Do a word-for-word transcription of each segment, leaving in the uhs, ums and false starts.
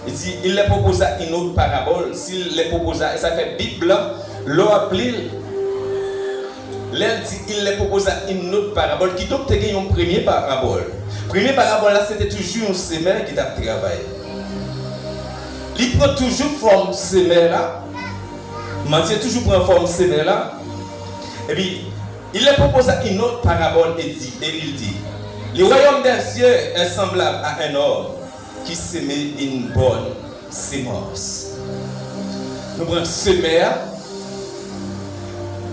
Li di, il les proposa une autre parabole. Si l les proposa, e sa fè Bib la, lè w ap li l, lè l di, il les proposa une autre parabole, kidonk te gen yon premye parabòl. Premye parabòl la, se te toujou yon semè ki t ap travay. Li pran toujou fòm semè la. Matye toujou pran fòm semè la. Epi, il les proposa une autre parabole et dit, et il dit, le royaume des cieux est semblable à un homme qui sème une bonne semence. Nou pran semè a.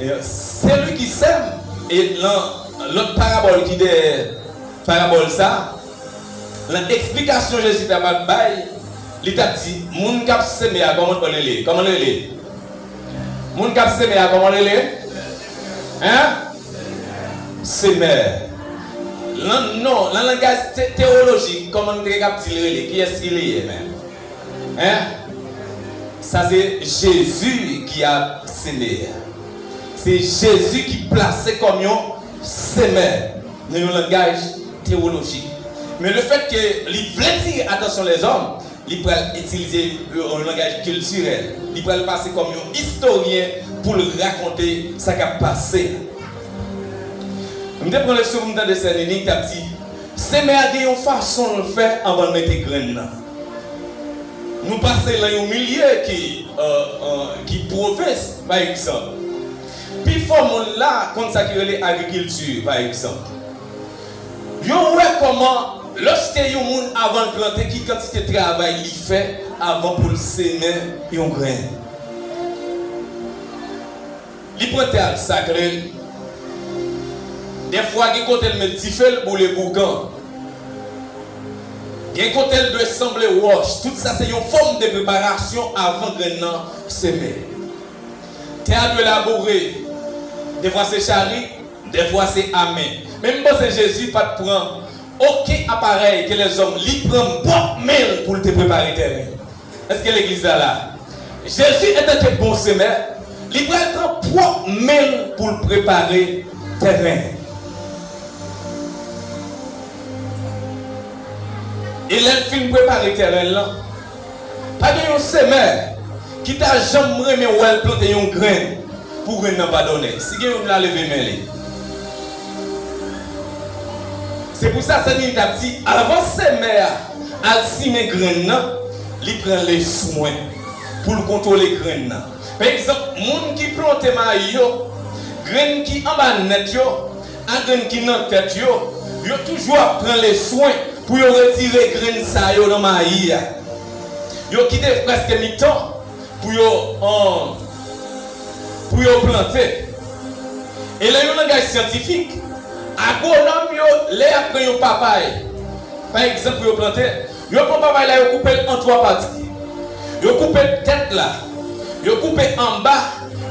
Et celui qui sème, e nan lòt parabòl ki dèyè parabòl sa, nan eksplikasyon Jezi t ap bay, li t ap di, moun k ap seme a, kòman l rele? Kòman l rele? Moun k ap seme a, kòman l rele? Hein? Semè. Nan, non, nan langaj te-, teyolojik, kòman n te kab di l rele? Kiyès ki li ye menm? Hein? Sa se Jezi ki ap seme a. Se Jezi ki plase kòm yon semè, nan yon langaj teyolojik. Men lefètke li vle tire atansyon lèzòm, li pral itilize yon langaj kiltirèl. Li pral pase kòm yon istoryen pou l rakonte sa k ap pase a. M te pran leson pou m tande sè Nini ki t ap di, semè a gen yon fason l fè anvan l mete grenn nan. Nou pase nan yon milye ki, euh, euh, ki pwovens, pa egzanp. Pifò moun la konn sa ki rele agrikilti, pa egzanp. Yo wè kòman, lòske yon moun, avan l plante, ki kantite travay li fè avan pou l semen yon grenn. Li pran tè a, l sakle l. Dèfwa, gen kote l met dife, l boule boukan. Gen kote l dwe sanble wòch. Tout sa se yon fòm de preparasyon avan grenn nan semen. Tè a dwe laboure. Dèfwa se chari, dèfwa se a men. Men m panse Jezi pa t pran okenn aparèy ke lèzòm, li pran pwòp men l pou l te prepare tèren. Èske legliz la la? Jezi, antanke bon semè, li pral pran pwòp men l pou l prepare tèren. E lè l fin prepare tèren l lan, pa gen yon semè ki ta janm renmen wè l plante yon grenn pou grenn nan pa donnen. Si gen youn la, leve men li. Se pou sa, sè Nini t ap di, avan semè a al simen grenn nan, li pran leswen pou l kontwole grenn nan. Pa egzanp, moun ki plante mayi yo, grenn ki anba nèt yo, a grenn ki nan tèt yo, yo toujou ap pran leswen pou yo retire grenn sa yo nan mayi a. Yo kite prèske mitan pou yo, an, pou yo plante. E nan yon langaj syantifik, agwonòm yo, lè y ap pran yon papay, pa egzanp, pou yo plante, yo pran papay la, yo koupe l an twa pati. Yo koupe tèt la, yo koupe anba,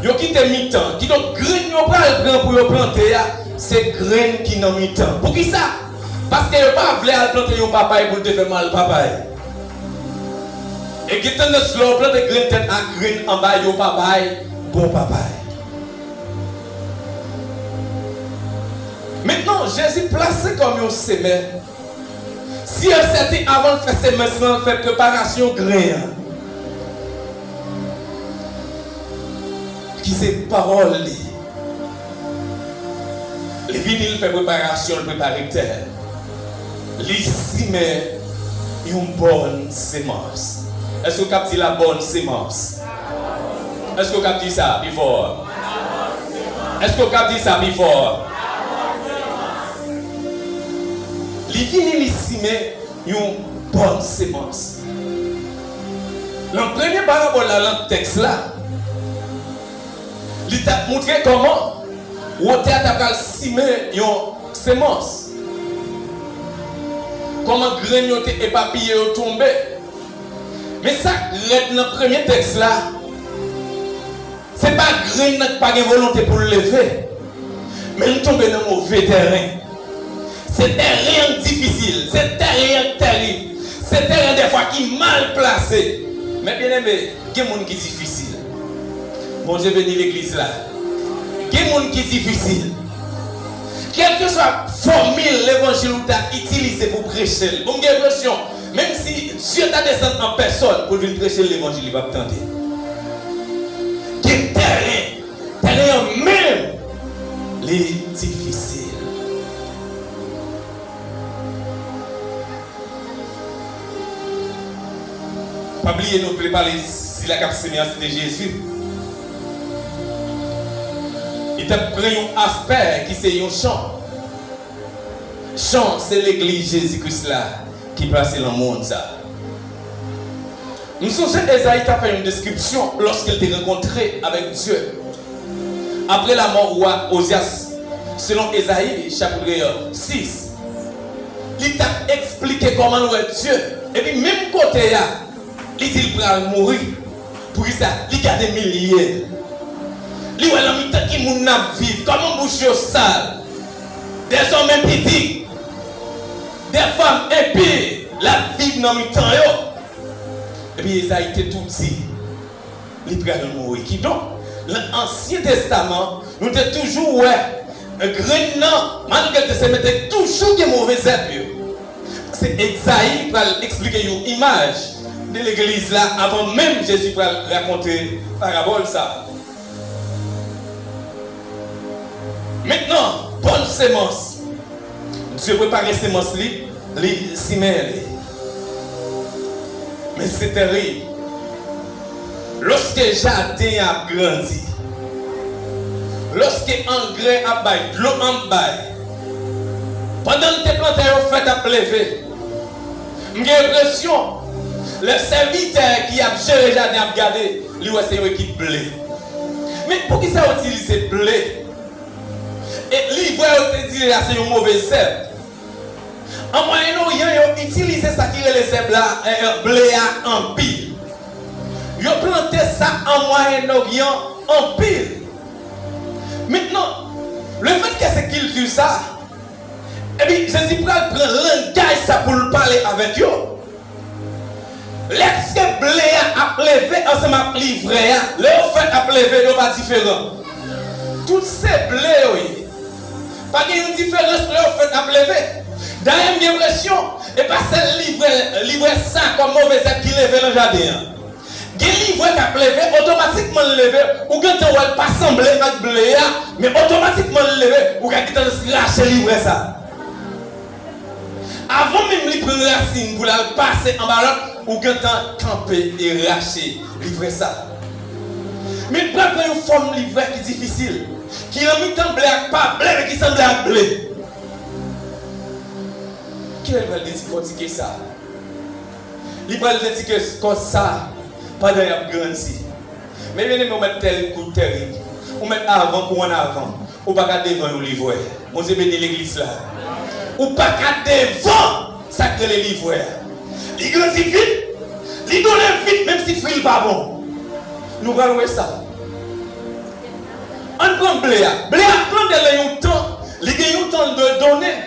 yo kite mitan. Kidonk, grenn yo pral pran pou yo plante a, se grenn ki nan mitan. Poukisa? Paske yo pa vle al plante yon papay pou l te fè mal papay. E gen tandans, lè w plante grenn tèt ak grenn anba, yo pa bay bon papay. Mentnan, Jezi plase kòm yon semè. Si e sèten, avan l fè semans lan, l fè preparasyon grenn an, ki se pawòl li. Li vini, li fè preparasyon, li prepare tè. Li simen yon bòn semans. Èske w kab di la bòn semans? Èske w kab di sa pi fò? Èske w kab di sa pi fò? Li vini, li simen yon bòn semans. Nan premye parabòl la, nan tèks la, li t ap montre kòman wotè a ta pral simen yon semans. Kòman grenn yo te epapiye, yo tonbe. Men sa k rèd nan premye tèks la, se pa grenn nan ki pa gen volonte pou l leve, men l tonbe nan move tèren. Se tèren an k difisil, se tèren an k tèrib, se tèren dèfwa ki mal plase. Men byeneme, gen moun ki difisil. Bondye beni legliz la. Gen moun ki difisil. Kèlkeswa fòmil levanjil ou ta itilize pou preche l, bon, m gen enpresyon, menm si Dye ta desann an pèsòn pou l vin preche l levanjil, li p ap tande. Gen tèren, tèren an menm, li difisil. Pa bliye, nou vle pale sila k ap seme an, se te Jezi. Li t ap pran yon aspè ki se yon chan. Chan, se legliz Jezi Kris la ki plase nan monn sa. M sonje Ezayi ta fè yon deskripsyon lòske l te rankontre avèk Dye. Apre lamò wa Ozyas, selon Ezayi chapit sis, li t ap eksplike kòman l wè Dye. Epi menm kote a, li di l pral mouri. Poukisa? Li gade milye l. Li wè nan mitan ki moun n ap viv, kòman bouch yo sal. Dezòmè piti, de fanm enpi, l ap viv nan mitan yo. Epi Ezayi te tou di, li pral mouri. Kidonk, nan Ansyen Testaman, nou te toujou wè grenn nan, malgre l te semete, toujou gen move zèb yo. Se Ezayi pral eksplike yon imaj de legliz la avan menm Jezi pral rakonte parabòl sa. Mentnan, bòn semans. Dye prepare semans li, li simen li. Men se terib. Lòske jaden an ap grandi, lòske angrè ap bay, dlo an ap bay, pandan l te plante yo fèt ap leve, m gen enpresyon, lè sèvitè ki ap jere jaden ap gade, li wè se yon ekip ble. Men poukisa yo itilize ble? E livrè yo te di la se yon move zèb. An Mwayen Oryan, yo itilize sa ki rele zèb la, eh, eh, ble a anpil. Yo plante sa an Mwayen Oryan anpil. Mentnan, lefètke se kilti sa, epi Jezi pral pran langaj sa pou l pale avèk yo. Lèske ble a ap leve ansanm ak livrè a, lè yo fèt ap leve, yo pa diferan. Tout se ble yo ye. Pa gen yon diferans lè yo fèt ap leve. Dayè, m gen enpresyon, e pa sèl livrè, livrè sa kòm move zèb ki leve nan jaden an. Gen livrè k ap leve, otomatikman l leve, ou gentan wè l pa sanble ak ble a, men otomatikman l leve, ou ka gentan rache livrè sa. Avan menm li pran rasin pou l al pase anba lòt, ou gentan kanpe e rache livrè sa. Men l pral pran yon fòm livrè ki difisil, ki nan mitan ble ak pa ble, men ki sanble ak ble. Kilè l pral dedikòtike sa? Li pral dedikòtike sa pandan y ap grandi. Men byeneme, ou mèt tèl kout tèl, ou mèt avan kou ann avan. Ou pa ka devan yon livrè. Bondye beni legliz la. Ou pa ka devan sa k rele livrè a. Li grandi vit, li donnen vit, menm si fwi l pa bon. Nou pral wè sa. Ann pran ble a. Ble a plante nan yon tan, li gen yon tan l dwe donnen.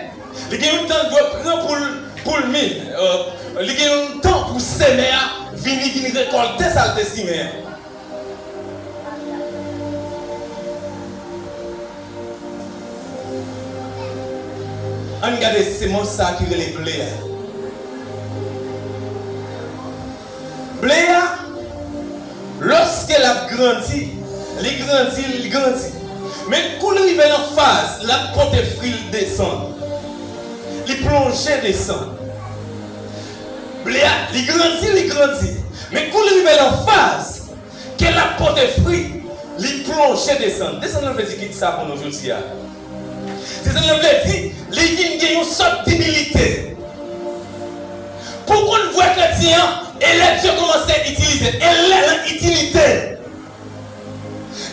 Li gen yon tan l dwe pran pou l, pou l mi, eh, li gen yon tan pou semè a vini, vin rekòlte sa l te simen an. Ann gade semans sa a ki rele ble a. Ble a, lòske l ap grandi, li grandi, li grandi. Men kou l rive nan faz l ap pote fwi, l desann. Li plonje desann. Ble a, li grandi, li grandi. Men kou l rive nan faz ke l ap pote fwi, li plonje desann. Desann nan vle di ki sa pou nou jodi a? Desann nan vle di, li vin gen yon sòt dibilite. Pou konn vrè kretyen an, e lè Dye kòmanse itilize, e lè nan itilite,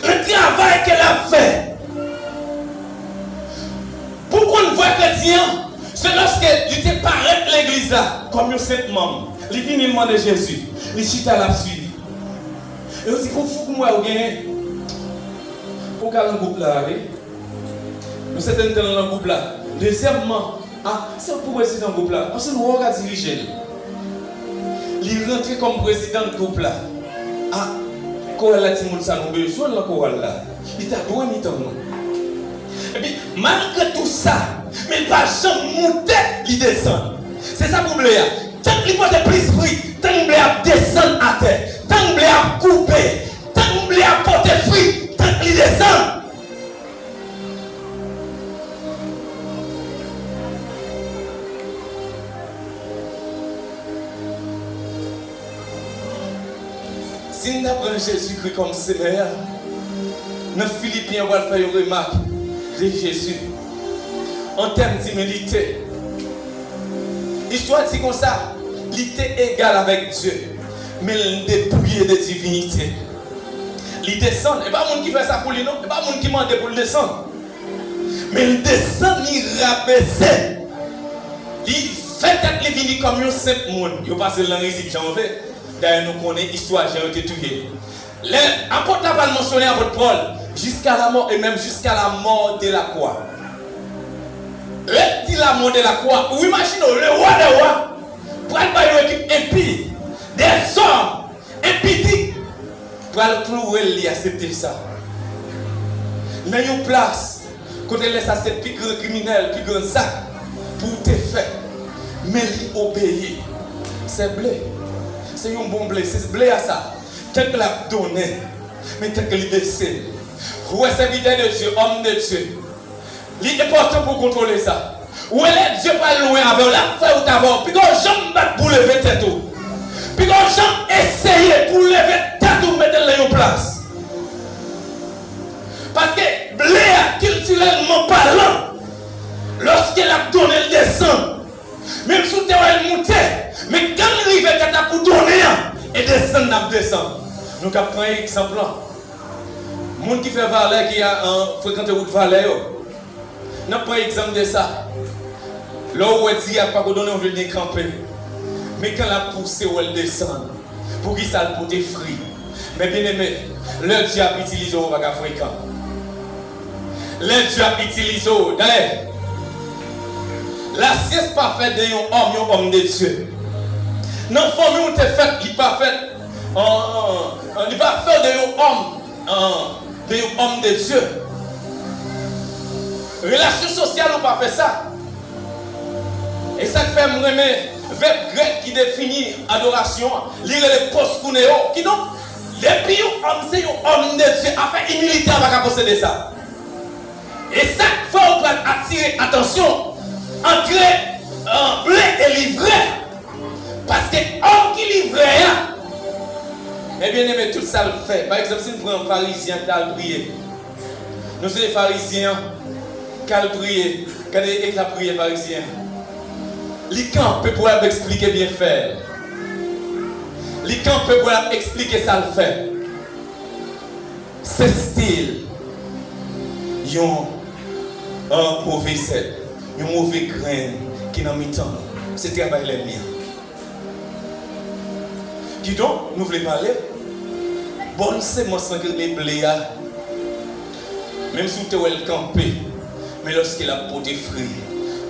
nan travay ke l ap fè. Pou konn vrè kretyen an, se lòske li te parèt legliz la kòm yon senp manm. Li vini, li mande Jezi. Li chita, l ap swiv. E yo di, "Pou fou pou m wè ou genyen." Ou ka nan gwoup la, wi. Nou sètènman nan gwoup la. Dezyèmman, ah, se ou k pou prezidan gwoup la. Paske nou wè w ka dirije l. Li rantre kòm prezidan gwoup la. Ah, kowal la, timoun sa, nou bezwen l nan kowal la. Li ta dwe mitan nou. Epi, malgre tou sa, men l pa janm moute, li desann. Se sa pou ble a. Tank Li pote plis fwi, tank ble a ap desann atè, tank ble a ap koupe, tank ble a ap pote fwi, tank li desann. Si n ta pran Jezikri kòm Semè a, nan Filipyen, yo pral fè yon remak de Jezi an tèm dimilite. Istwa di konsa, li te egal avèk Dye, men l depouye de divinite. Li desann, e pa moun ki fè sa pou li non, e pa moun ki mande pou l desann. Men l desann, li rabese. Li fè tèt li vini kòm yon senp moun. Yo pase l nan rizib jan w vle. Dayè, nou konnen istwa jan yo te touye l. Lè apot la pral mansyone apot Pòl, jusqu'à la mort et même jusqu'à la mort de la croix. Lè l di la mort de la croix, ou imajine w, le roi des rois pral bay yon ekip enpi, dèzòm, enpidik, pral klouwe l, li aksepte sa. Nan yon plas kote lè sa se pi gran kriminèl, pi gran zak pou w te fè. Men li obeyi. Se ble. Se yon bon ble. Se ble a sa. Tank l ap donnen, men tank li bese. Ou wè, sèvitè de Dye, òm de Dye, li enpòtan pou w kontwole sa. Ou wè, lè Dye pral lwen avè w, l ap fè wout avè w. Piga w janm bat pou w leve tèt ou. Piga w janm eseye pou w leve tèt ou, mete l nan yon plas. Paske ble a, kiltirèlman palan, lòske l ap donnen, l desann. Menm si w te wè l moute, men kan l rive tèt la pou donnen an, e desann l ap desann. Nou ka pran egzanp lan. Moun ki fè Valè, ki a, an, frekante wout Valè yo. N ap pran egzanp de sa. Lè w wè dyak pako donnen, w vle byen kanpe. Men kan l ap pouse, w wè l desann. Poukisa l pote fwi? Men byeneme, lè Dye ap itilize w, ou pa ka frekan. Lè Dye ap itilize w, dayè, lasyans pa fè de yon òm yon òm de Dye. Nan fanmi w te fèt, li pa fèt, an, an, an, li pa fè w de yon òm, an, de yon òm de Dye. Relasyon sosyal ou pa fè sa. E sa k fè m renmen vèb grèk ki defini adorasyon an. Li rele proskuneo. Kidonk, depi yon òm se yon òm de Dye, afè imilite a pa ka posede sa. E sa k fè w pral atire atansyon antre, euh, ble e livre. Paske òm ki livre a, men byeneme, tout sa l fè. Pa egzanp, si n pran Farizyen an ki t al priye. Nou se Farizyen an k al priye. Gade eta priyè Farizyen an. Li kanpe pou l ap eksplike byenfè l. Li kanpe pou l ap eksplike sa l fè. Se stil yon, an, move sèb, yon move grenn ki nan mitan nou. Se travay lènmi an. Kidonk, nou vle pale, bòn semans lan ki rele ble a, menm si w te wè l kanpe, men lòske l ap pote fwi,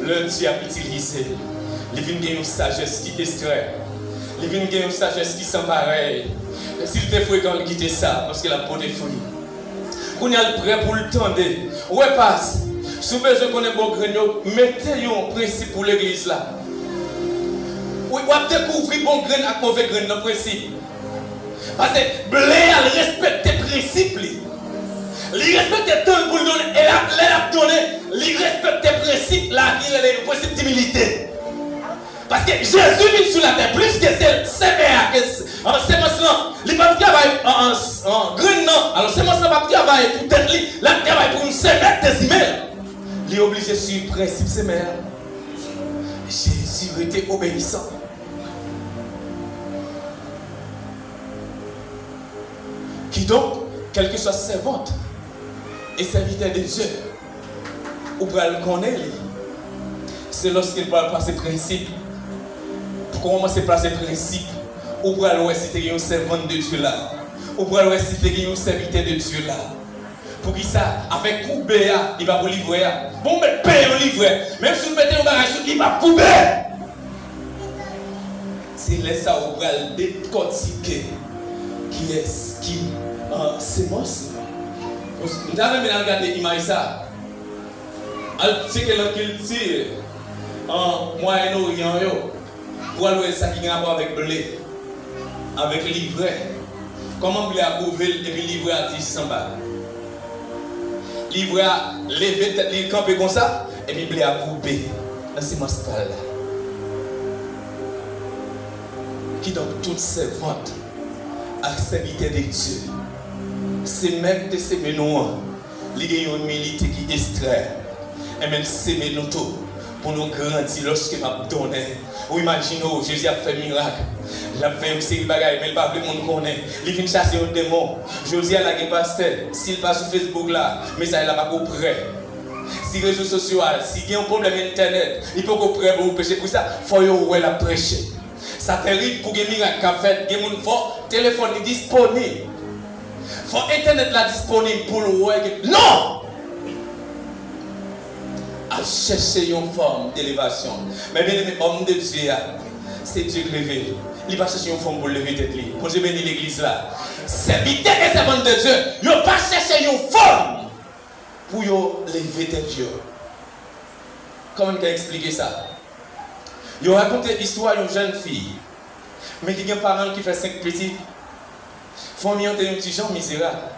lè Dye ap itilize l, li vin gen yon sajès ki ekstrè. Li vin gen yon sajès ki san parèy. Si l te frekan, l kite sa, paske l ap pote fwi. Kounye a l prè pou l tande. Ou wè, pas, si w bezwen konnen bon grenn yo, mete yon prensip pou legliz la. Wi, w ap dekouvri bon grenn ak move grenn nan prensip. Paske ble a, l respekte prensip li. Li respekte tan l pou l donnen. E l ap, lè l ap donnen, li respekte prensip la ki rele yon prensip dimilite. Paske Jezi vin sou latè plis ke se semè a, ke s-, an, semans lan. Li p ap travay, an, an, an, grenn nan. Alò, semans lan p ap travay pou tèt li. L ap travay pou yon semèt dezime l. Li oblije suiv prensip semè a. Jezi rete obeyisan. Kidonk, kèlkeswa sèvant e sèvitè de Dye, ou pral konnen li. Se lòske l pral plase prensip. Pou kòmanse plase prensip, ou pral wè si te gen yon sèvant de Dye la. Ou pral wè si te gen yon sèvitè de Dye la. Poukisa? Afè koube a, li pa pou livrè a. Bon, ou mèt peye yon livrè. Menm si w mete yon bagay sou li, li p ap koube. Se lè sa ou pral dekòtike kiyès ki, an, semans lan. M ta renmen al gade imaj sa. Al tcheke nan kilti, an, Mwayen Oryan yo. Ou pral wè sa ki gen rapò avèk ble, avèk livrè. Kòman ble a kouve l epi livrè a di sanba? Livrè a leve tèt li, l kanpe konsa, epi ble a koupe nan semans pa l la. Kidonk, tout sèvant ak sèvitè de Dye, semè k te seme nou an, li gen yon imilite ki ekstrèm. Enben, l seme nou tou pou nou grandi lòske m ap donnen. Ou imajine w, Jezi ap fè mirak. L ap fè yon seri bagay, men l pa vle moun konnen. Li fin chase yon demon. Jodi a la gen pastè, si l pa sou Facebook la, mesaj la pako prè. Si rezo sosyo a, si gen yon pwoblèm entènèt, li poko prè pou preche. Pou sa, fò yo wè l ap preche. Sa terib pou gen mirak k ap fèt, gen moun fò telefòn li disponib. Fò entènèt la disponib pou l wè ke, non! Ap chèche yon fòm delevasyon. Men byeneme, òm de Dye a, se Dye k leve l. Li pa chèche yon fòm pou l leve tèt li. Bondye beni legliz la. Sèvitè e sèvant de Dye, yo pa chèche yon fòm pou yo leve tèt yo. Kòman n ka eksplike sa? Yo rakonte istwa yon jèn fi, men ki gen paran l ki fè senk pitit. Fanmi an te yon ti jan mizerab.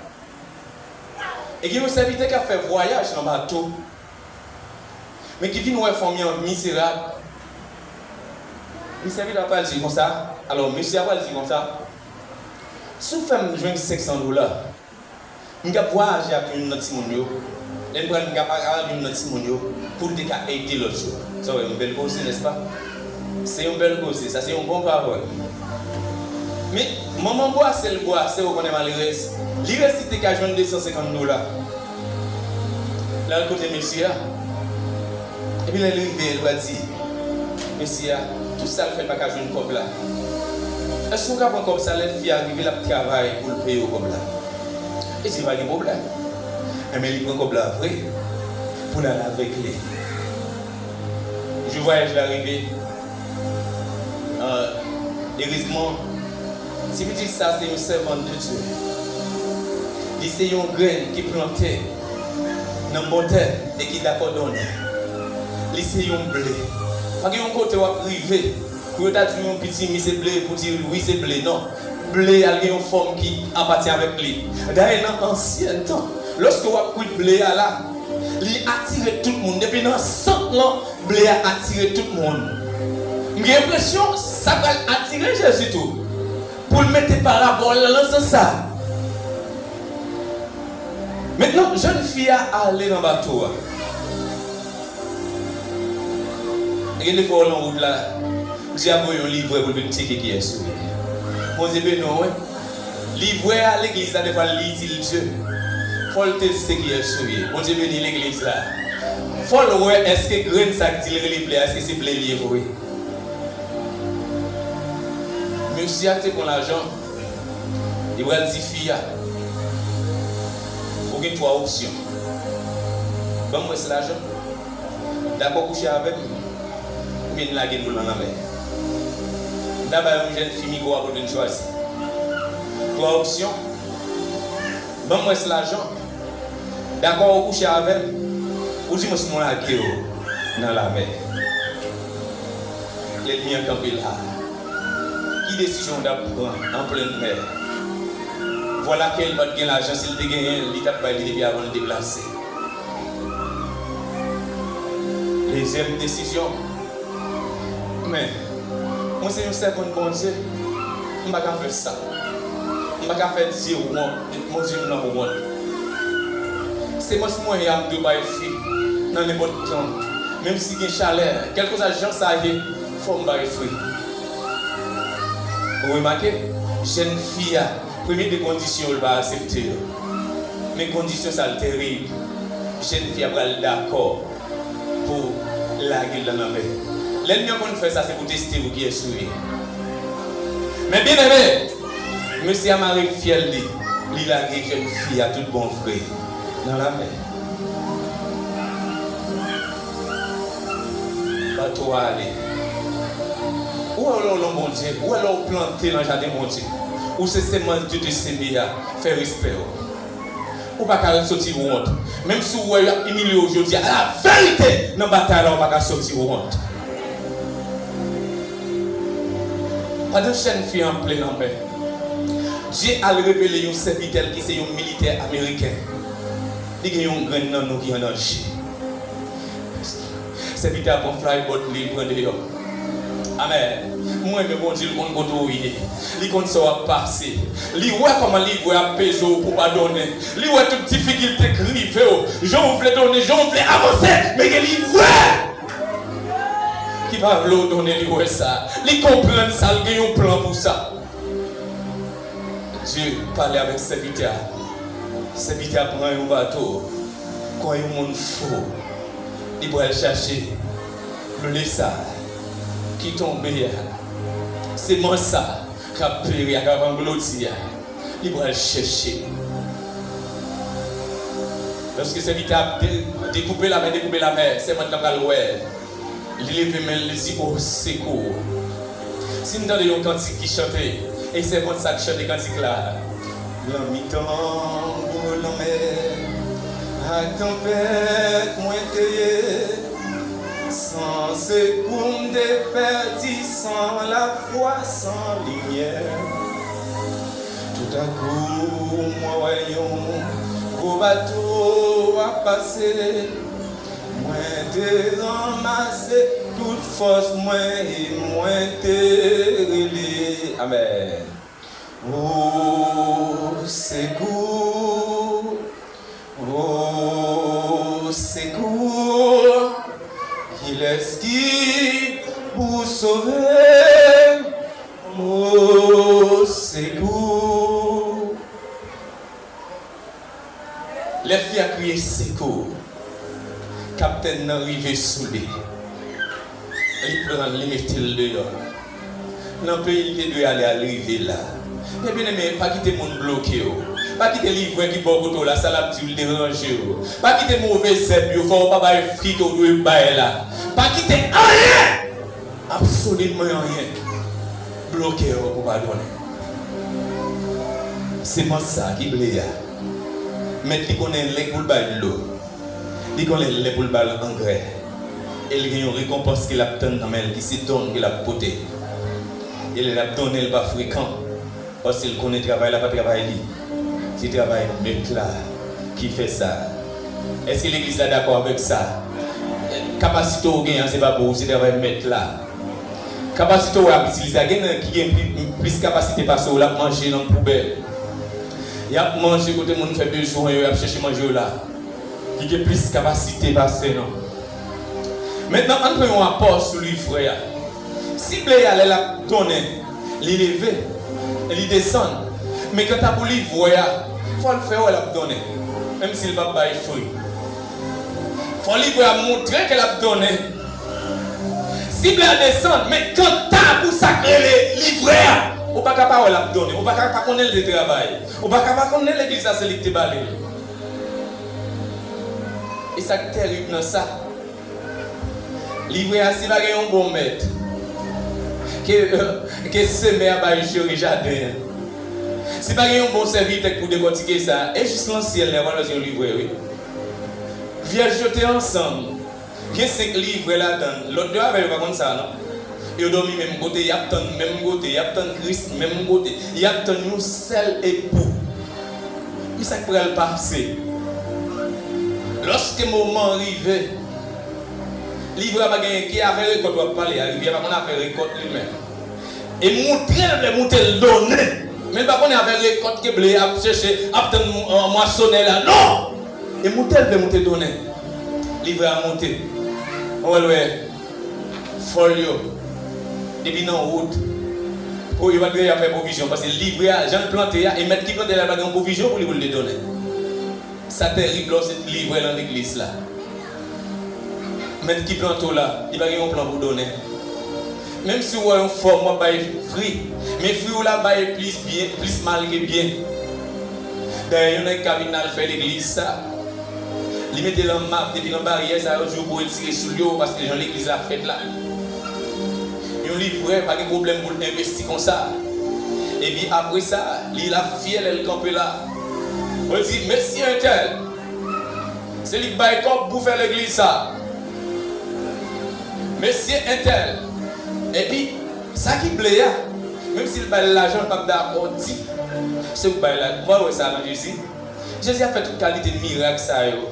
E gen yon sèvitè k ap fè vwayaj nan bato, men ki vin wè fanmi an mizerab. Li sèvitè a pral di konsa, alò, mesye a pral di konsa, "Si w fè m jwenn senk san dola, m kab vwayaje ak youn nan timoun yo. Lè m pral, m kab al youn nan timoun yo pou l te ka ede lòt yo." Sa w wè, yon bèl koze, nèspa? Se yon bèl koze, sa se yon bon pawòl. Men, manman bwase l bwase, ou konnen malerèz, li resi te ka jwenn de san senkant dola. L al kote mesye a. Epi lè l rive, l pral di mesye a, tout sa l fè, l pa ka jwenn kòb la. Èske w ka pran kòb sa? Lè fi a rive, l ap travay pou l peye w kòb la. Li di pa gen pwoblèm. Enben, li pran kòb la vre pou l al avèk li. Jou vwayaj la rive, erezman, ti pitit sa se yon sèvant de Dye. Li se yon grenn ki plante nan bon tè e ki dakò donnen. Li se yon ble. Pa gen yon kote w ap rive pou yo ta di yon pitimi se ble, pou di wi se ble, non. Ble a gen yon fòm ki apatyen avèk li. Dayè, nan ansyen tan, lòske w ap kwit ble a la, li atire tout moun. Depi nan sant lan, ble a atire tout moun. M gen enpresyon sa pral atire Jezi tou, pou l mete parabòl lan nan sans sa. Mentnan, jèn fi a ale nan bato a. Gen de fwa w lan wout la, Dye ap voye yon livrè pou l vin tcheke kiyès ou ye. Bondye beni w, wi. Livrè a legliz la, de fwa, li itil Dye. Fò l teste kiyès ou ye. Bondye beni legliz la. Fò l wè èske grenn sa k di l rele ble a, èske se ble l ye vre. Mesye a te pran lajan, li pral di fi a, ou gen twa opsyon. Ban m rès lajan. Dakò kouche avè m, oubyen n lage nou lan lanmè. M ta bay yon jèn fi mikwo a pou l vin chwazi. Twa opsyon, ban m rès lajan, dakò ou kouche avè m, oudimwens m lage w nan lanmè. Lènmi an kanpe la. Ki desizyon w t ap pran an plenn mè? Vwala ke l pa t gen lajan, si l te genyen l, li t ap bay li depi avan l deplase. Dezyèm desizyon. Men, mwen se yon sèvant Bondye. M pa ka fè sa. M pa ka fè Dye wont, Bondye m nan wont. Semans mwen ye a m dwe bay fwi nan nenpòt tan. Menm si gen chalè, kèlkeswa jan sa ye, fò m bay fwi. Ou remake, jèn fi a, premye de kondisyon yo, l pa aksepte yo. Men kondisyon sa a terib. Jèn fi a pral dakò pou lage l nan lanmè. Lènmi an konn fè sa, se pou teste ou kiyès ou ye. Men byeneme, mesye a mare fyèl li, li lage jèn fi a tout bon vre nan lanmè. Bato a ale. Ou wè lè w lan Bondye, ou wè lè w plante nan jaden Bondye, ou se semans Dye te seme a, fè respè w. Ou pa ka soti wont. Menm si w wè y ap imilye w jodi a, la verite, nan batay la, ou pa ka soti wont. Pandan jèn fi an ap ple lanmè, Dye al revele yon sèvitè l ki se yon militè ameriken. Li gen yon grenn nan nou ki an danje. Sèvitè a pran flyboard li, l pran deyò. Amèn. Mwen renmen Bondye, l konn kote w ye. Li konn sa w ap pase. Li wè kòman livrè ap peze w pou w pa donnen. Li wè tout difikilte k rive w. Jan w vle donnen, jan w vle avanse, men gen livrè ki pa vle w donnen, li wè sa. Li konprann sa, l gen yon plan pou sa. Dye pale avèk sèvitè a. Sèvitè a pran yon bato, kò yon moun fou. Li pral chache ble sa ki tonbe a, semans sa k ap peri a, k ap angloti a. Li pral chèche. Lòske sèvitè a ap de-, dekoupe lamè, dekoupe lamè, sèvant la pral wè. Li leve men l, li di, "O sekou." Si n tande yon kantik ki chante, e sèvant sa k chante kantik la, "Nan mitan gwo lanmè ak tanpèt mwen te ye, san sekou m te pèdi, san lafwa, san limyè. Toutakou mwen wè yon gwo bato ap pase." Mwen te ranmase tout fòs mwen e mwen te rele. Amèn. O sekou, o sekou, kilès ki pou sove m? O sekou. Lè fi a kriye sekou, kaptèn nan rive sou li. Li pran l, li mete l deyò. Nan peyi l te dwe ale a, l rive la. Men byeneme, pa kite moun bloke w. Pa kite livrè ki bò kote w la, sa l ap di w, l deranje w. Pa kite move zèb yo fè w pa bay fwi ke w dwe bay la. Pa kite anyen! Absoliman anyen bloke w pou pa donnen. Semans sa ki ble a, mèt li konnen lè pou l bay dlo, li konnen lè pou l ba l angrè, e l gen yon rekonpans ke l ap tann nan men l, ki se don ke l ap pote. E lè l ap donnen, l pa frekan. Paske l konnen travay la pa travay li. Se travay mèt la ki fè sa. Èske legliz la dakò avèk sa? Kapasite w genyen an, se pa pou ou, se travay mèt la. Kapasite w ap itilize a, gen nan ki gen pli, plis kapasite pase w, l ap manje nan poubèl. Y ap manje kote moun fè bezwen yo, y ap chèche manje yo la. Ki gen plis kapasite pase nou. Mentnan, ann pran yon apò sou livrè a. Si ble a, lè l ap donnen, li leve, li desann. Men kanta pou livrè a, fò l fè wè l ap donnen, menm si l p ap bay fwi. Fò livrè a montre ke l ap donnen. Si ble a desann, men kanta pou sa k rele livrè a, ou pa ka pa wè l ap donnen, ou pa ka pa konnen l te travay, ou pa ka pa konnen legliz la se li k te ba li l. E sa k tèrib nan sa, livrè a, si pa gen yon bon mèt, ke, ke semè a bay jere jaden an, si pa gen yon bon sèvitè k pou dekòtike sa, e jis nan syèl la, w ap wè se yon livrè, wi. Vyèj yo te ansanm. Gen senk livrè ladan l. Lòt de avè yo pa konn sa, non. Yo dòmi menm kote, y ap tann menm kote, y ap tann Kris menm kote, y ap tann yon sèl epou. Men sa k pral pase? Lòske moman an rive, livrè a pa genyen, ki afè rekòt w ap pale a? Livrè a pa konn afè rekòt li menm. E moute l vle moute l donnen. Men l pa konnen afè rekòt ke ble ap chèche, ap tann mwa-, mwasonè la. Non! E moute l vle moute donnen. Livrè a moute. Ou wè l wè fòl yo. Depi nan wout. Pou yo pa t gen afè pwovizyon. Paske livrè a, jan l plante a, e mèt ki plante la pa gen yon pwovizyon pou li, pou l te donnen. Sa tèrib lè w se livrè nan legliz la. Mèt ki plante w la, li pa gen yon plan pou donnen. Menm si w wè yon fòm w ap bay fwi, men fwi w la bay plis byen, plis mal ke byen. Dayè, yon nèg ka vin al fè legliz sa, li mete l an mak depi nan baryè sa, yo di w pou retire soulye w, paske jan legliz la fèt la. Yon livrè pa gen pwoblèm pou l envesti konsa. Epi apre sa, li la fyè lè l kanpe la. Yo di, "Mesye entèl, se li k bay kòb pou fè legliz sa. Mesye entèl." Epi, sa ki ble a, Menm si l bay l lajan, l p ap dakò di se ou k bay la. Ou pa wè sa nan Jezi? Jezi ap fè tout kalite mirak sa yo.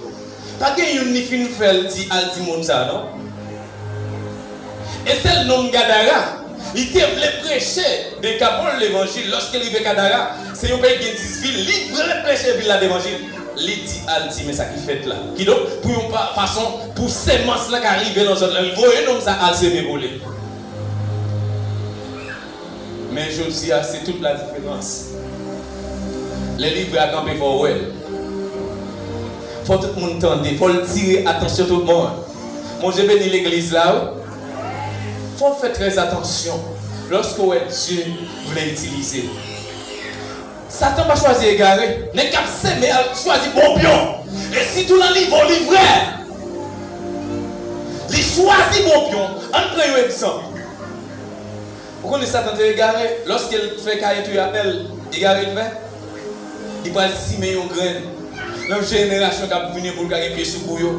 Pa gen youn li fin fè l di al di moun sa non. E sèl nonm Gadara, li te vle preche Dekapòl levanjil. Lòske l rive Gadara, se yon peyi ki gen dis vil, li vle preche vil la levanjil. Li di al di men sa ki fèt la. Kidonk, pou yon pa- fason, pou semans lan ka rive nan zòn lan, li voye nonm sa al seme pou li. Men jodi a, se tout la diferans. Lè livrè a kanpe, fò w wè l. Fò tout moun tande, fò l tire atansyon tout moun. Bondye beni legliz la, wi. Fò w fè trè atansyon lòske w wè Dye vle itilize w. Satan pa chwazi egare. Nèg k ap seme a chwazi bon pyon. E sitou nan nivo livrè. Li chwazi bon pyon. Ann pran yon egzanp. Ou konnen Satan te egare lòske l fè Kayen touye Abèl. Egare l fè. Li pral simen yon grenn nan jenerasyon k ap vini pou l ka gen pye sou kou yo.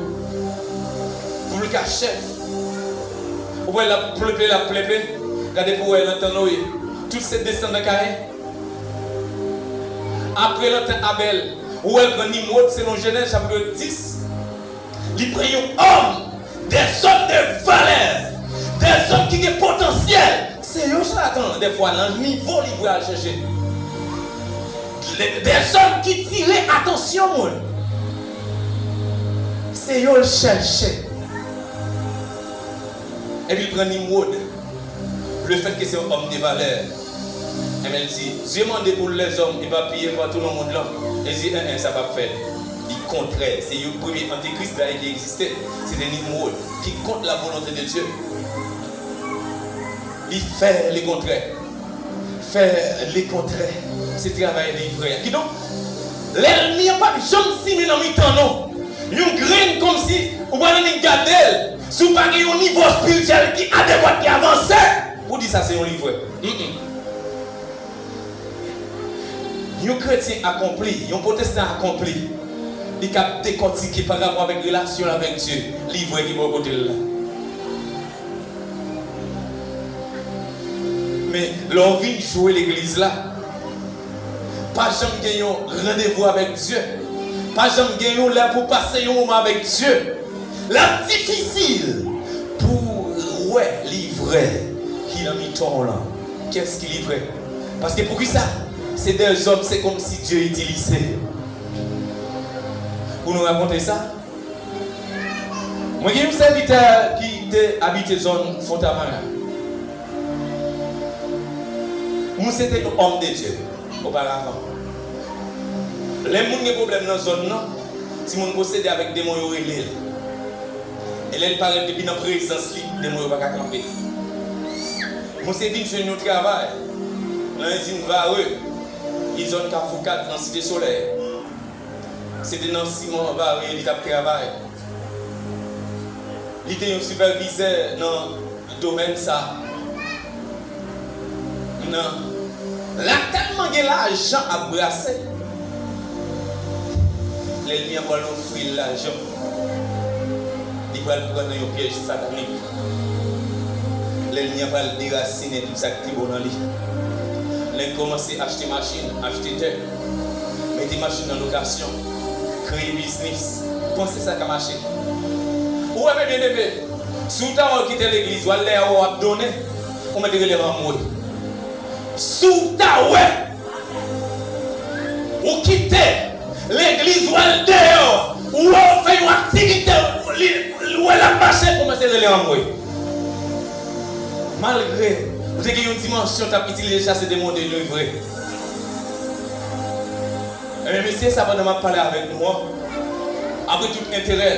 Pou l ka chèf. Ou wè l ap plepe, l ap plepe. Gade pou wè nan tan Noye. Tout se desandan Kayen. Apre nan tan Abèl, ou wè l pran Nimwod selon Jenèz chapit dis. Li pran yon òm, dèzòm de valè, dèzòm ki gen potansyèl. Se yo Satan, dèfwa, nan nivo li pral chèche. Dèzòm ki tire atansyon moun. Se yo l chèche. Epi l pran Nimwod. Lefètke se yon òm de valè, enben, l di, Dye mande pou lèzòm epapiye patou nan mond lan. E di, en, en, sa p ap fèt. Li kontrè. Se yon premye antikris dayè ki egziste. Se te Nimwod, ki kont la volonte de Dye. Li fè lekontrè. Fè lekontrè. Se travay livrè a. Kidonk, lènmi an p ap janm simen nan mitan nou yon grenn kòmsi ou pa nan li gade l. Si w pa gen yon nivo espirityèl ki adekwat, ki avanse, pou di sa se yon livrè. Mm-mm. Yon kretyen akonpli, yon pwotestan akonpli, li kab dekòtike pa rapò avèk relasyon l avèk Dye, livrè ki bò kote l la. Men, lè w vin jwe legliz la, pa janm gen yon randevou avèk Dye. Pa janm gen yon lè pou pase yon moman avèk Dye. L ap difisil pou w wè livrè ki nan mitan w lan. Kiyès ki livrè? Paske poukisa? Se dèzòm, se kòmsi Dye itilize yo pou nou rakonte sa. Mwen gen yon sèvitè ki te abite zòn Fontamara. Misye te yon òm de Dye oparavan. Lè moun gen pwoblèm nan zòn nan, timoun posede avèk demon yo rele l. E lè l parèt depi nan prezans li, demon yo pa ka kanpe. Misye vin jwenn yon travay nan izin Varreux, ki zòn Kafou kat nan Site Solèy. Se te nan siman Varreux li t ap travay. Li te yon sipèvizè nan domèn sa. Nan, la tèlman gen lajan ap brase, lènmi an pral ofri l lajan. Li pral pran nan yon pyèj satanik. Lènmi an pral derasinen tout sa k te bon nan li. Nèg kòmanse achte machin, achte tè, mete machin nan lokasyon, kreye biznis, panse sa ka mache. Ou wè, men byeneme, si w ta wè w kite legliz, w al dèyè w ap donnen, ou mèt rele anmwe. Si w ta wè ou kite legliz, w al dèyè, ou wè w fè yon aktivite, li, ou wè l ap mache, kòmanse rele anmwe. Malgre ou te gen yon dimansyon k ap itilize chase demon de nou vre. Ebyen, mesye sa, pandan m ap pale avèk nou an, apre tout enterè,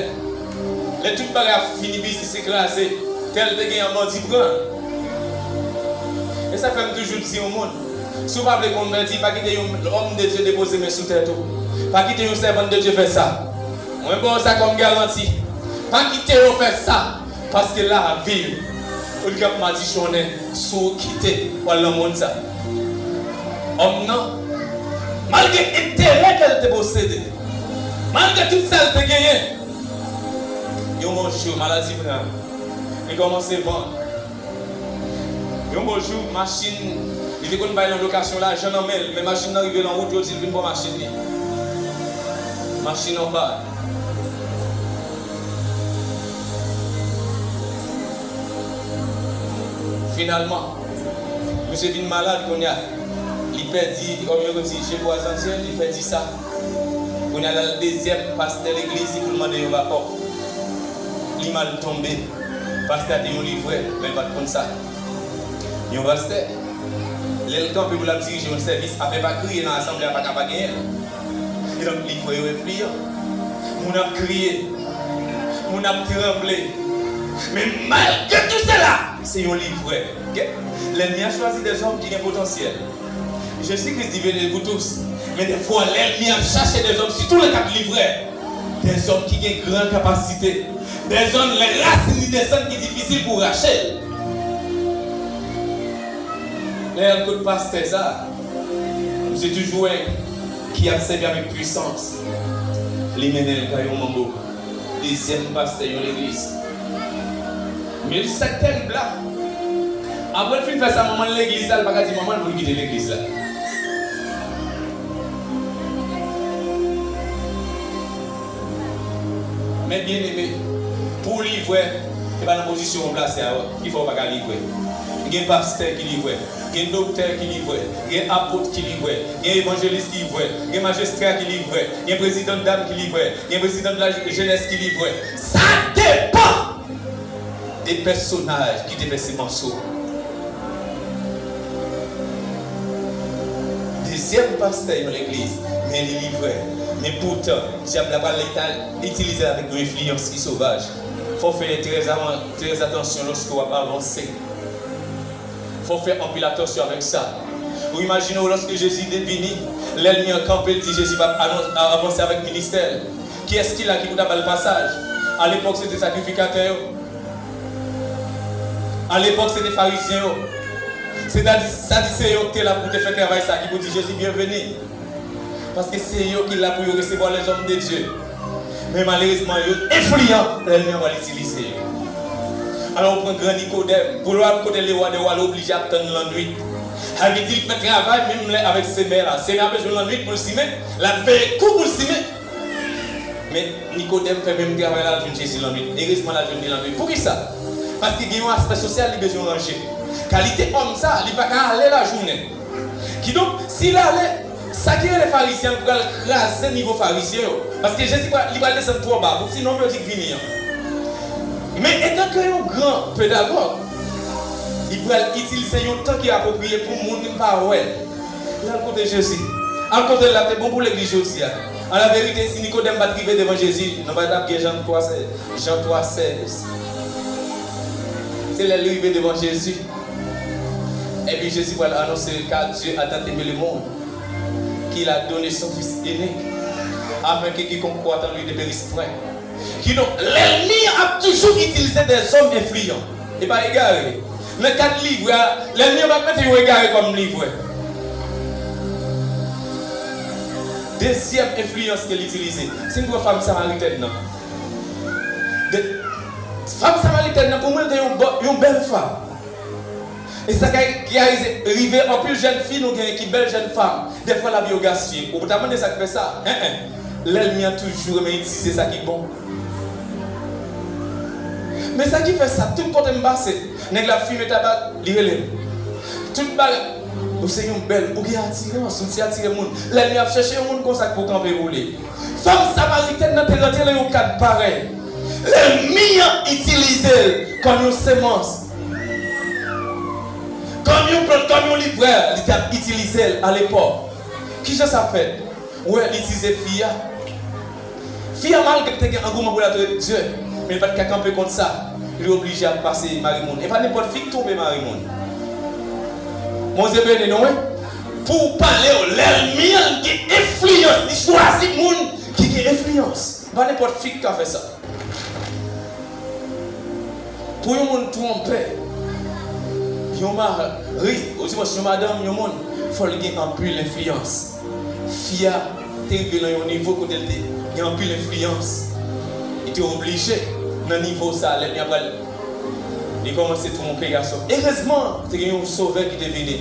lè tout bagay ap fini, biznis ekraze, tè l te gen an, bandi pran. E sa fè m toujou di yon moun, si w pa vle konvèti, pa kite yon òm de Dye depoze men sou tèt ou. Pa kite yon sèvant de Dye fè sa. Mwen ba w sa kòm garanti. Pa kite yo fè sa. Paske lavi w, ou li k ap madichonnen si w kite w al nan mond sa. Òm nan, malgre enterè ke l te posede, malgre tout sa l te genyen, yon bon jou, maladi pran l. Li kòmanse vann. Yon bon jou, machin Li te konn bay nan lokasyon, lajan nan men l, men machin nan rive l an wout, yo di l vin pran machin li. Machin an pa. Finalman, misye vin malad kounye a. Li pèdi, kòm yo di, je crois en Dieu, li pèdi sa. Kounye a, l al dezyèm pastè legliz li pou l mande yon rapò. Li mal tonbe. Pastè a te yon livrè, men l pa t konn sa. Yon pastè, lè l kanpe pou l ap dirije yon sèvis, afè pa kriye nan asanble a pa ka pa genyen l. Kidonk, livrè yo enfliyan. Moun ap kriye. Moun ap tranble. Men malgre tout sela, se yon livrè. Ok? Lènmi a chwazi dèzòm ki gen potansyèl. Jezi Kris di, venez vous tous. Men defwa, lènmi ap chache dèzòm, sitou nan kad livrè. Dèzòm ki gen gran kapasite. Dèzòm, lè rasin li desann, ki difisil pou rache l. Lè y al kot pastè sa, misye toujou wè ki ap sèvi avèk pwisans. Li mennen l kay yon manbo, dezyèm pastè yon legliz. Men sa k tèrib la, apre l fin fè sa, manman l legliz la, l pa ka di manman l pou l kite legliz la. Men byeneme, pou w livrè, e pa nan pozisyon w plase a ki fè w pa ka livrè. Gen pastè ki livrè, gen doktè ki livrè, gen apot ki livrè, gen evanjelis ki livrè, gen majistra ki livrè, gen prezidan dam ki livrè, gen prezidan de la jenès ki livrè. Sa depann de pèsonaj ki te fè semans ou. Dezyèm pastè yon legliz, men li livrè. Men poutan, dyab la pral itilize l avèk yon enfliyans ki sovaj. Fò w fè trè avan-, trè atansyon lòske w ap avanse. Fò w fè anpil atansyon avèk sa. Ou imajine w lòske Jezi te vini, lènmi an kanpe, l di Jezi p ap avan-, avanse avèk ministè l. Kiyès ki la ki pou ta ba l pasaj? Alepòk, se te sakrifikatè yo. Alepòk, se te farizyen yo. Sètadi, Sadiseyen yo ki te la pou te fè travay sa, ki pou di Jezi byenveni. Paske se yo ki la pou yo resevwa lèzòm de Dye. Men malerezman, yo enfliyan, lènmi an pral itilize yo. Alò, ou pran gran Nikodèm, pou l al kote lewa dè wa, l oblije ap tann lannwit. Sa vle di, l fè travay menm lè avèk semè la. Semè a bezwen lannwit pou l simen, l ap veye kou pou l simen. Men Nikodèm fè menm travay la, l al jwenn Jezi lannwit. Erezman, l al jwenn li lannwit. Poukisa? Paske gen yon aspè sosyal li bezwen ranje. Kalite òm sa, li pa ka ale lajounen. Kidonk, si l ale, sa ki rele farizyen an pral kraze nivo farizyen yo. Paske Jezi pral, li pral desann twò ba pou ti nonm yo di k vini an. Men etanke yon gran pedagòg, li pral itilize yon tan ki apwopriye pou moun pa wè l. L al kote Jezi. Al kote l la te bon pou legliz jodi a. An la verite, si Nikodèm pa t rive devan Jezi, nou pa t ap gen Jan twa sèz. Jan twa sèz. Se lè l rive devan Jezi. Epi Jezi pral anonse, car Dieu a tant aimé le monde, qu'il a donné son Fils unique, afin que quiconque croit en lui ne périsse point. Kidonk, lènmi an ap toujou itilize dèzòm enfliyan. E pa egare. Nan kad livrè a, lènmi an p ap mete yon egare kòm livrè. Dezyèm enfliyans ke l itilize, si n pran fanm samaritèn nan. De, fanm samaritèn nan, pou mwen, l te yon bò-, yon bèl fanm. E sa k a, ki a rive, rive anpil jèn fi nou genyen ki bèl jèn fanm. Dèfwa lavi yo gaspiye. Ou ta mande sa k fè sa? En, en. Lènmi an toujou renmen itilize sa ki bon. Men sa ki fè sa, tout kote m pase, nèg la ap fimen tabak, li rele m. Tout bagay, ou se yon bèl, ou gen atirans, ou ti atire moun. Lènmi ap chèche yon moun konsa k pou kanpe pou li. Fanm samaritèn nan te rantre nan yon kad parèy. Lènmi an itilize l kòm yon semans. Kòm yon plant, kòm yon livrè, li t ap itilize l alepòk. Kijan sa fèt? Ou wè, li itilize fi a. Fi a, malgre l te gen angouman pou l adore Dye, men li pa t ka kanpe kont sa. Li oblije ap pase mari moun. E pa nenpòt fi k tonbe mari moun. Bondye beni nou, wi. Pou w pale w, lènmi an gen enfliyans, li chwazi moun ki gen enfliyans. Pa nenpòt fi k ka fè sa. Pou yon moun twonpe yon mari, odimwens yon madanm, yon moun, fò l gen anpil enfliyans. Fi a te rive nan yon nivo kote l te gen anpil enfliyans. Li te oblije, nan nivo sa, lènmi an pral, li kòmanse twonpe gason. Erezman, te gen yon sovè ki te vini.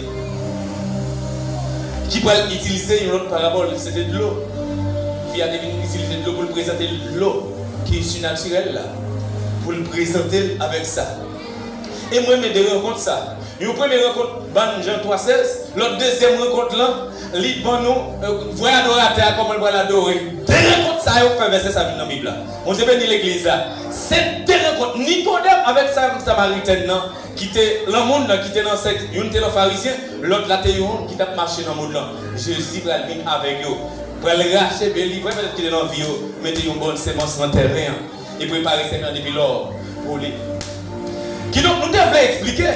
ki pral itilize yon lòt parabòl, se te dlo. Fi a te vin itilize dlo pou l prezante dlo ki isi natirèl la, pou l prezante l avèk sa. E mwen renmen de rankont sa. Yon premye rankont ban Jan twa sèz, lòt dezyèm rankont lan, li ban nou, euh, vrè adoratè a kòman l pral adore. De rankont sa yo fè vèsè sa vin nan Bib la. Bondye beni legliz la. Se de rankont Nikodèm avèk Sam-, Samaritèn nan, ki te lan moun nan, ki te nan sèk, youn te nan Farizyen, lòt la te youn ki t ap mache nan moun lan. Jezi pral vin avèk yo, pral rache byen livrè petèt ki te nan vi yo, mete yon bòn semans nan tèren an, e prepare tèren an depi lò pou li. Kidonk, nou te vle eksplike,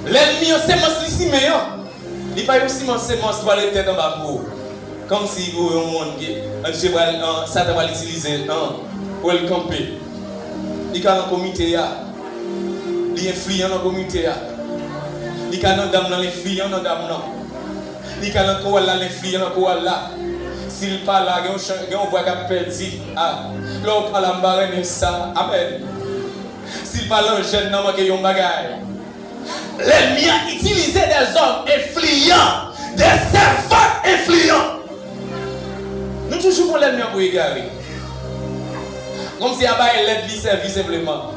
lènmi an, semans li simen an, li pa yon semans, semans pou ale tèt anba pou ou. Kòmsi pou yon moun ki, Dye pral, an, Satan pral itilize, an, pou l kanpe. Li ka nan komite a. Li enfliyan nan komite a. Li ka nan dam nan, li enfliyan nan dam nan. Li ka nan koral la, li enfliyan nan koral la. Si l pa la, gen yon chan, gen yon vwa k ap pèdi. A, lè w pa la, m pa renmen sa. Amèn. Si l pa la, jèn nan manke yon bagay. Lènmi an itilize dèzòm enfliyan, dèsèvant enfliyan. Nou toujou pran lènmi an pou egare. Kòmsi a bay lèd li sèvi senpleman.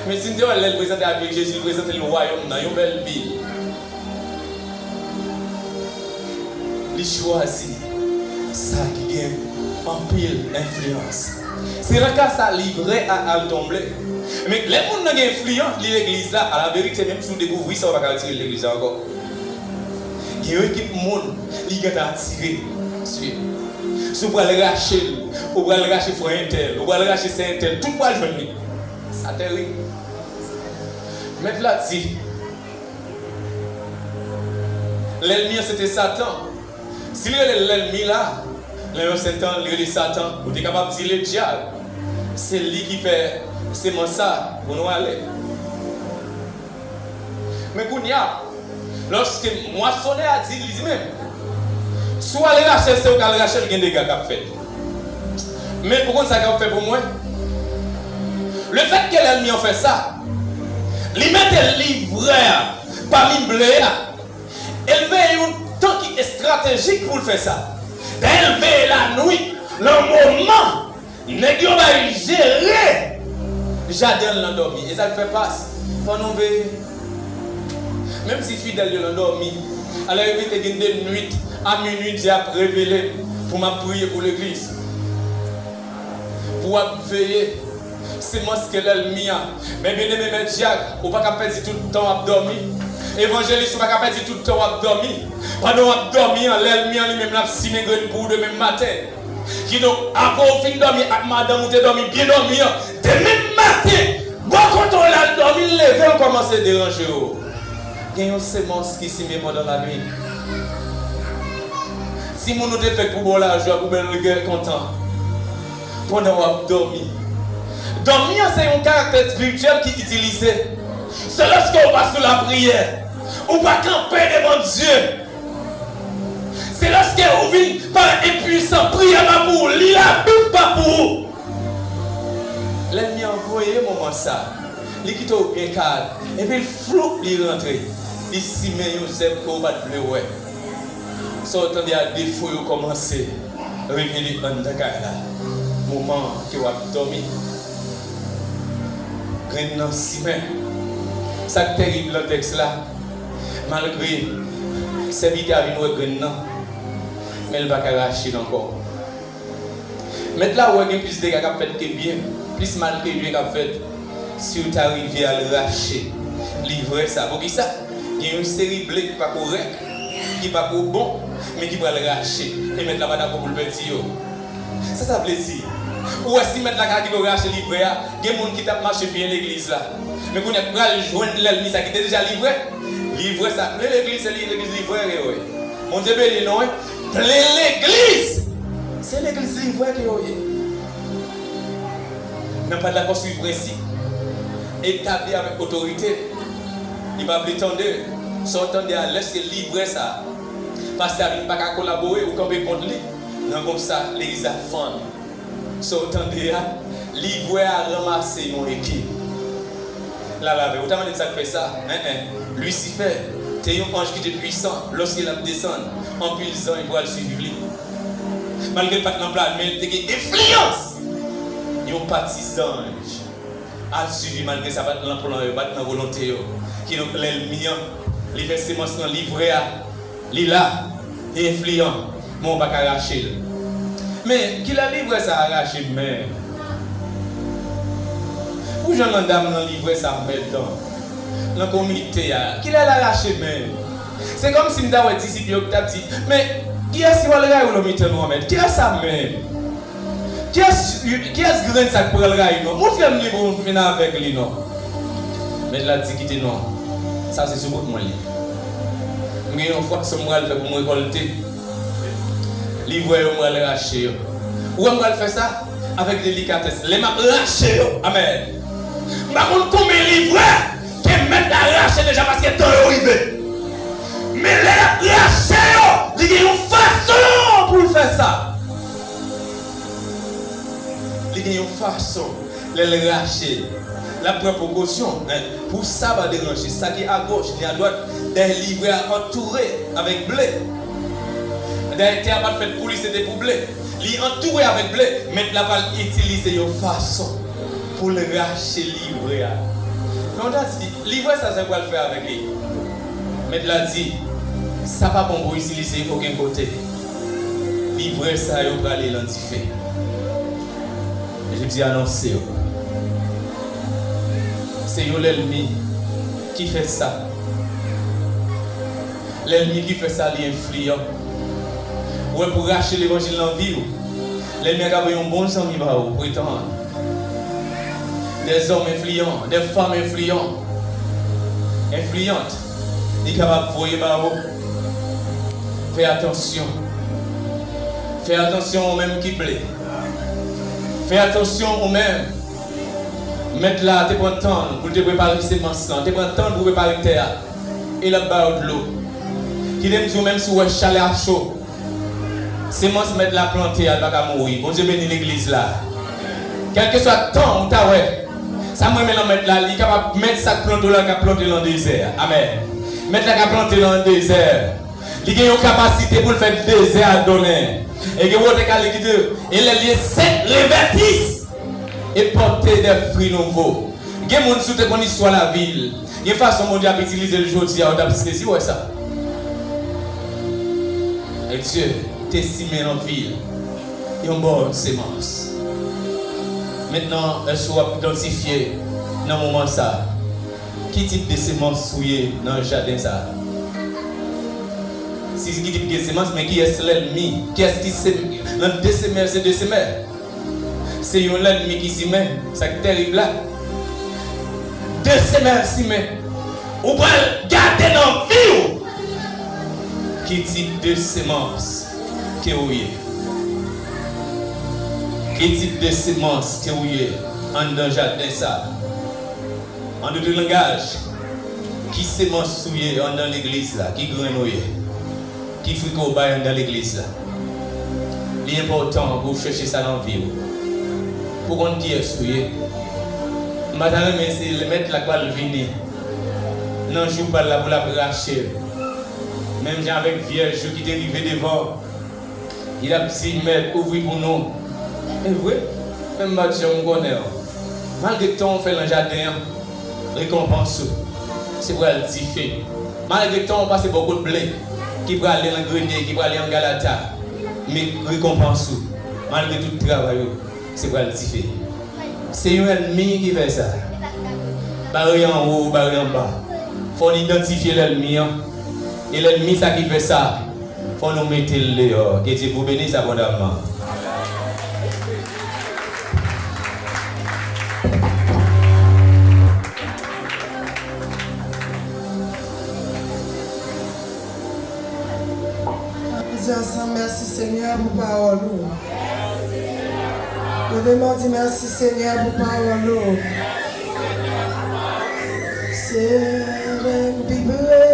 Men si n te wè lè l prezante avèk Jezi, l prezante l wayòm nan, yon bèl vil. Li chwazi sa ki gen anpil enfliyans. Se nan ka sa livrè a al tonbe. Men lè moun nan gen enfliyans, li legliz la, a la verite, menm si w dekouvri sa, w pa ka retire l legliz la ankò. Gen yon ekip moun, li gentan atire sou yo. Si w pral rache l, ou pral rache frè entèl, ou pral rache sè entèl, tout pral jwenn li. Sa terib. Mèt la di, lènmi an se te Satan. Si l rele l lènmi la, nan yon sèten tan, li rele Satan, ou te kapab di ledyab. Se li ki fè semans sa pou nou ale. Men kounye a, lòske mwasonè a di, li di menm, si w al rache l, se ou k al rache l, gen dega k ap fèt. Men ou konn sa k ap fè pou mwen? Lefètke lènmi an fè sa, li mete livrè a pami ble a, e l veye yon tan ki estratejik pou l fè sa. Dayè, l veye lannuit, nan moman nèg yo bay jere jaden l nan dòmi. E sa k fè pas, fò nou veye. Menm si fidèl yo nan dòmi, alè yo mete gen de nuit, a minui, Dye ap revele m pou m ap priye pou legliz. Pou w ap veye. Semans ke lènmi an. Men byeneme, mèt dyak, ou pa ka pèdi tout tan w ap dòmi. Evanjelis, ou pa ka pèdi tout tan w ap dòmi. Pandan w ap dòmi an, lènmi an li menm l ap simen grenn pou ou demen maten. Kidonk, apre w fin dòmi ak madanm ou te dòmi byen dòmi an, demen maten, bò kote w la l dòmi, l leve, l kòmanse deranje w. Gen yon semans ki simen pandan lannuit. Timoun ou te fèk pou ba w lajwa, pou bèl regè kontan. Pandan w ap dòmi. Dòmi an se yon karaktè espirityèl ki itilize. Se lòske w pa sou lapriyè, ou pa kanpe devan Dye. Se lòske ou vin pa enpwisan, priyè pa pou ou, li Labib pa pou ou. Lènmi an voye moman sa. Li kite w byen kalm. Epi l floup, li rantre. Li simen yon zèb ke w pa t vle wè. Sa w tande a, defo yo kòmanse revele anndan kay la. Moman ke w ap dòmi, grenn nan simen. Sa k terib nan tèks la, malgre sèvitè a vin wè grenn nan, men l pa ka rache l ankò. Mèt la wè gen plis dega k ap fèt ke byen, plis mal ke byen k ap fèt, si w ta rive al rache livrè sa. Poukisa? Gen yon seri ble ki pako rèk, ki pako bon, men ki pral rache. E mèt la pa dakò pou l pèdi yo. Sa sa vle di? Ou wè, si mèt la ka kite w rache livrè a, gen moun ki t ap mache byen legliz la. Men kounye a pral jwenn lènmi sa ki te deja livrè. Livrè sa, ple legliz, se li, legliz livrè yo ye. Bondye beni nou, wi. Ple legliz, se legliz livrè ke yo ye. Nan pa dakò swiv prensip, etabli avèk otorite. Li pa vle tande. Sa w tande a, lèske livrè sa, pastè a vin pa ka kolabore, ou kanpe kont li. Nan konsa, legliz la fann. Sa w tande a, livrè a ranmase yon ekip. L al avè w. Ou ta mande m sa k fè sa? En, en. Lisifè te yon anj ki te pwisan lòske l ap desann. Anpil zanj pral swiv li. Malgre l pa t nan plan, men l te gen enfliyans. Yon pati zanj al swiv li, malgre sa pa t nan plan yo, pa t nan volonte yo. Kidonk, lènmi an, li fè semans lan, livrè a, li la, li enfliyan, men w pa ka rache l. Men, kilè livrè sa a rache men? Pou jan nan dam nan livrè sa a mèt nan komite a, kilè l rache men? Se kòmsi m ta wè disip yo k t ap di, men, kiyès ki pral rayi w nan mitan nou an, mèt? Kiyès sa menm? Kiyès, kiyès grenn sa k pral rayi nou? Montre m li pou m fin avèk li non. Mèt la di, kite non. Sa se sou kont mwen li. M gen yon fwason m pral fè pou m rekòlte. Livrè yo, m pral rache yo. Ou wè m pral fè sa avèk delikatès. Lè m ap rache yo, amèn. M pa konn konbyen livrè ke mèt la rache deja paske tan yo rive. Men lè l ap rache yo, li gen yon fason pou l fè sa. Li gen yon fason, lè l rache, l ap pran prekosyon, men pou sa pa deranje sa ki agoch ni adwat, dèyè livrè a antoure avèk ble. Dèyè tè a pa t fèt pou li, se te pou ble. Li antoure avèk ble, mèt la pral itilize yon fason pou l rache livrè a. Yon ta di, livrè sa, sa pral fè avèk li? Mèt la di, sa pa bon pou itilize okenn kote. Livrè sa yo prale nan dife. Jezi anonse yo. Se yon lènmi ki fè sa. Lènmi ki fè sa, li enfliyan. Ou wè, pou rache levanjil nan vi w, lènmi a ka voye yon bon zanmi ba ou, pretann. Des hommes influents, des femmes influents, influentes, li kapab voye ba ou. Fè atansyon. Fè atansyon ou menm ki ble. Fè atansyon ou menm. Mèt la te pran tan l pou l te prepare semans lan, te pran tan l pou prepare tè a. E l ap ba yo dlo. Kite m di w, menm si w wè chalè a cho, semans mèt la plante a, l pa ka mouri. Bondye beni legliz la. Kèlkeswa tan ou ta wè, sa m renmen nan mèt la, li kapab, mèt sa k plante w la, l ka plante nan dezè a. Amèn. Mèt la ka plante nan dezè. Li gen yon kapasite pou l fè dezè a donnen. E gen wote kale ki te, e lè l ye sèk, revètis e pòte de fwi nouvo. Gen moun, si w te konn istwa lavi l, gen fason Bondye ap itilize l jodi a, ou t ap sezi wè sa. Bondye te simen nan vi l yon bòn semans. Mentnan, èske w ap idantifye nan moman sa a ki tip de semans ou ye nan jaden sa a? Si ki tip de semans, men kiyès lènmi? Kiyès ki sem-, nan de semè, se de semè. Se yon lènmi ki simen, sa k tèrib la. De semè simen. Ou pral gade nan vi w ki tip de semans ke ou ye. Ki tip de semans ke ou ye anndan jaden sa a? An dòt langaj, ki semans ou ye anndan legliz la? Ki grenn ou ye? Ki fwi ke w bay anndan legliz la? Li enpòtan pou w chèche sa nan vi w. Pou w konn kiyès ou ye. M pa ta renmen se Mèt la k pral vini nan jou pa l la pou l ap rache l. Menm jan avèk vyèj yo ki te rive devan w. Li t ap di, Mèt, ouvri pou nou. E vre, men m pa t janm konnen w. Malgre tan w fè nan jaden an, rekonpans ou se pral dife. Malgre tan w pase bò kot ble ki prale nan grene, ki prale an galata, men rekonpans ou, malgre tout travay ou, se pral dife. Se yon ènmi ki fè sa. Bare anwo, bare anba. Fò n idantifye lènmi an. E lènmi sa ki fè sa, fò nou mete l deyò. Que Dieu vous bénisse abondamment. Di ansanm, mèsi Senyè pou pawòl ou. Leve men w, di, mèsi Senyè pou pawòl ou. Sere m pi pre.